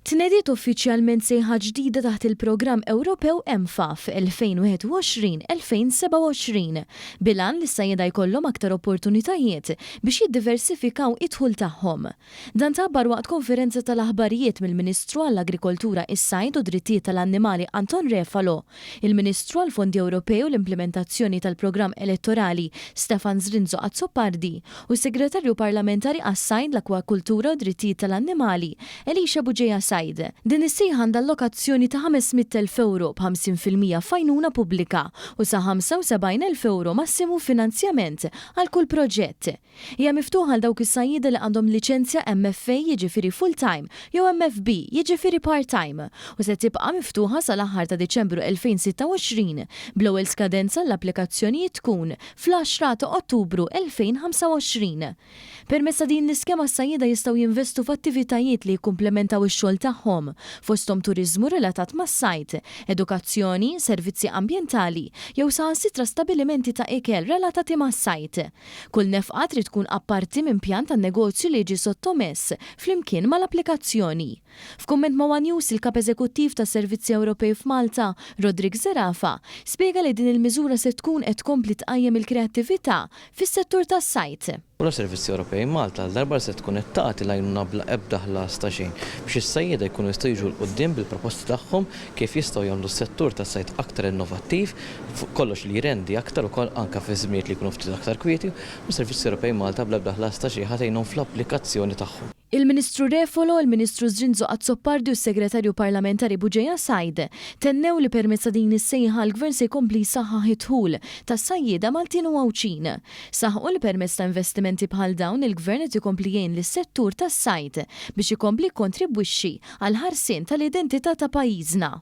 Tnediet uffiċjalment sejħa ġdida taħt il-programm Ewropew EMFAF 2021-2027, bil-għan li s-sajjieda jkollhom aktar opportunitajiet biex jiddiversifikaw id-dħul tagħhom. Dan tħabbar waqt konferenza tal-aħbarijiet mill-Ministru għall-Agrikoltura, is-Sajd u d-Drittijiet tal-Annimali Anton Refalo, il-Ministru għall-Fondi Ewropej u l-Implimentazzjoni tal-Programm Elettorali Stefan Zrinzo Azzopardi u s-Segretarju Parlamentari għas-Sajd, l-Akwakultura u d-Drittijiet tal-Annimali Elisha Bugeja Said. Din is-sejħa għandha allokazzjoni ta' 500,000 ewro b'50% f'għajnuna pubblika u sa 75,000 ewro massimu finanzjament għal kull proġett. Hija miftuħa għal dawk is-sajjieda li għandhom liċenzja MFA jiġifieri full-time jew MFB jiġifieri part-time u se tibqa' miftuħa sal-aħħar ta' Diċembru 2026 bl-ewwel skadenza għall-applikazzjonijiet tkun fl-għaxra ta' Ottubru 2025. Permezz ta' din l-iskema s-sajjieda jistgħu jinvestu f'attivitajiet li jikkumplementaw ix-xogħol tagħhom, fosthom turiżmu relatat mas-sajd, edukazzjoni, servizzi ambjentali jew saħansitra stabilimenti ta' ikel relatati mas-sajd. Kull nefqa trid tkun apparti minn pjan tan-negozju li jiġi sottomess flimkien mal-applikazzjoni. F'kumment ma' one News, il-Kap Eżekuttiv tas-Servizzi Ewropej f'Malta, Roderick Zerafa, spjega li din il-miżura se tkun qed tkompli tqajjem il-kreattività fis-settur tas-sajd. U la Servizzi Ewropej Malta għal darba se tkun qed tagħti l-għajnuna bla ebda ħlas ta' xejn biex is-sajjieda jkunu jistgħu jiġu 'l quddiem bil-proposti tagħhom kif jistgħu jagħmlu s-settur tas-sajd aktar innovattiv, fuq kollox li jrendi aktar ukoll anke fi żminijiet li jkunu ftit aktar kwieti, u Servizzi Ewropej Malta bla ebda ħlas ta' xejn ħa tgħinhom fl-applikazzjoni tagħhom. Il-Ministru Refolo, il-Ministru Zrinzo Azzopardi u s-Segretarju Parlamentari Bugeja Said tennew li permezz ta' din is-sejħa l-Gvern se jkompli jsaħħaħ id-dħul tas-sajjieda Maltin u Għawdxin. Saħqu li permezz ta' investimenti bħal dawn il-Gvern qed ikompli jgħin lis-settur tas-sajd biex ikompli jikkontribwixxi għall-ħarsien tal-identità ta' pajjiżna.